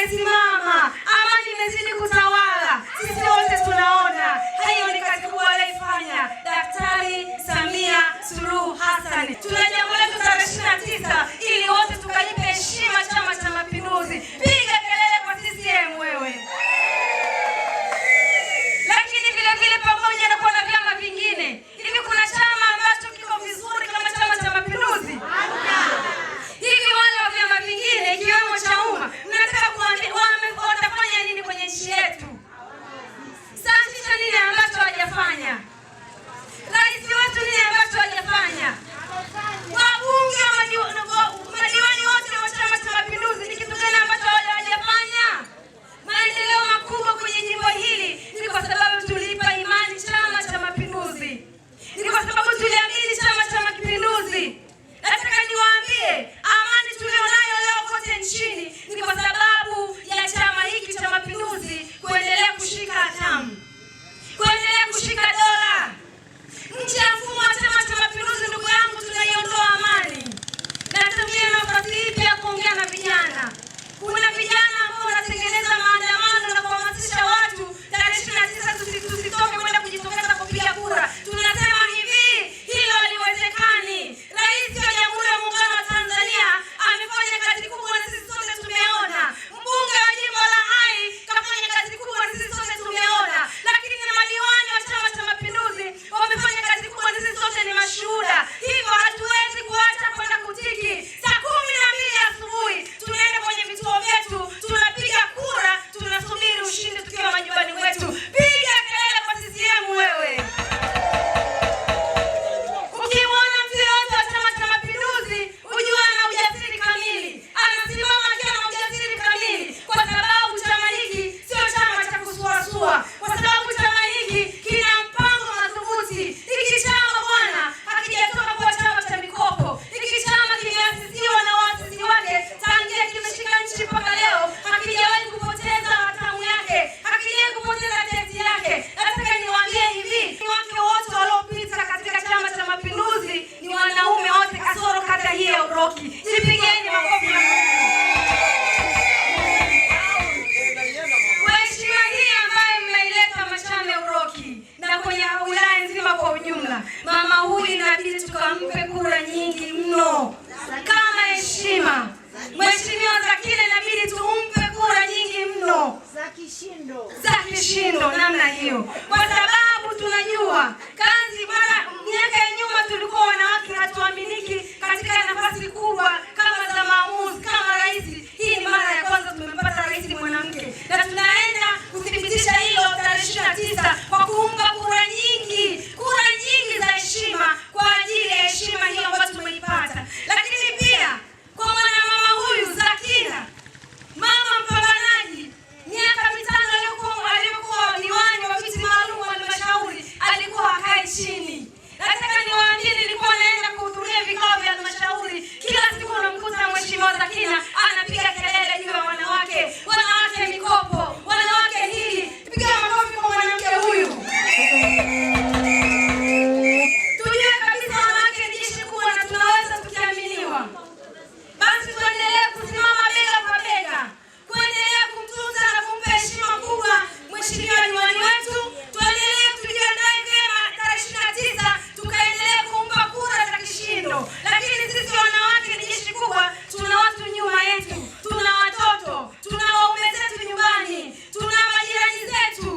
Imesimama, amani imezidi kutawala, sisi wote tunaona. Hiyo ni kazi kubwa aliyoifanya Daktari Samia Suluhu Hassan. Tuna jambo letu tarehe 29 ili wote tukaipe heshima Chama cha Mapinduzi. Piga kelele kwa CCM wewe. Lakini vile vile pamoja na kuwa na vyama vingine, hivi kuna chama ambacho kiko vizuri kama Chama cha Mapinduzi? Hivi wale wa vyama vingine ikiwemo Chauma, mnataka kuambia watafanya nini kwenye nchi yetu? Sahisha nini ambacho hawajafanya? Rais wetu nini ambacho hajafanya? Wabunge wa madiwani wote wa Chama cha Mapinduzi ni kitu gani ambacho hawajafanya? Maendeleo makubwa kwenye jimbo hili ni kwa sababu tuliipa imani Chama cha Mapinduzi, ni kwa sababu tuliamini Chama cha Mapinduzi. Nataka niwaambie, amani tulionayo leo kote nchini ni kwa sababu ya chama hiki cha Mapinduzi kuendelea kushika hatamu, kuendelea kushika dola. Nchi ya mfumo wa Chama cha Mapinduzi, ndugu yangu, tunaiondoa amani. Natumia nafasi hii pia kuongea na vijana. Kuna vijana ambao wanatengeneza maandamano na kuhamasisha watu tarehe 29 tusitoke kwenda kujitokeza kupiga kura. Tunasema hivi, hilo haliwezekani. Rais wa Jamhuri ya Muungano wa Tanzania amefanya kazi kubwa na sisi sote tumeona. Mbunge wa jimbo la Hai kafanya kazi kubwa na sisi sote tumeona. Lakini na madiwani wa Chama cha Mapinduzi wamefanya kazi kubwa na sisi sote ni mashuhuda. Hivyo hatuwezi kuacha kwenda kutiki. Saa 12 asubuhi tunaenda kwenye vituo vyetu, tunapiga kura, tunasubiri ushindi tukiwa majumbani mwetu. Piga kelele kwa CCM wewe! Ukimwona mtu yeyote wa Chama cha Mapinduzi ujue ana ujasiri kamili, anasimama akiwa na ujasiri kamili, kwa sababu chama hiki sio chama cha kusuasua, kwa sababu chama hiki kina mpango madhubuti. Hiki chama bwana, hakijatoka kuwa chama cha mikopo. Hiki chama kimeasisiwa na waasisi wake tangia kimeshika nchi mpaka leo, hakijawahi kupoteza hatamu yake, hakijawahi kupoteza teti yake. Nataka niwaambie hivi, wake wote waliopita katika Chama cha Mapinduzi ni wanaume wote kasoro kata hii ya Uroki. Jipigeni makofi na kwa heshima hii ambayo mmeileta Machame Uroki na kwenye wilaya nzima kwa ujumla. Mama huyu inabidi tukampe kura nyingi mno kama heshima. Mheshimiwa Zakile inabidi tumpe kura nyingi mno Za kishindo. Za kishindo namna hiyo, kwa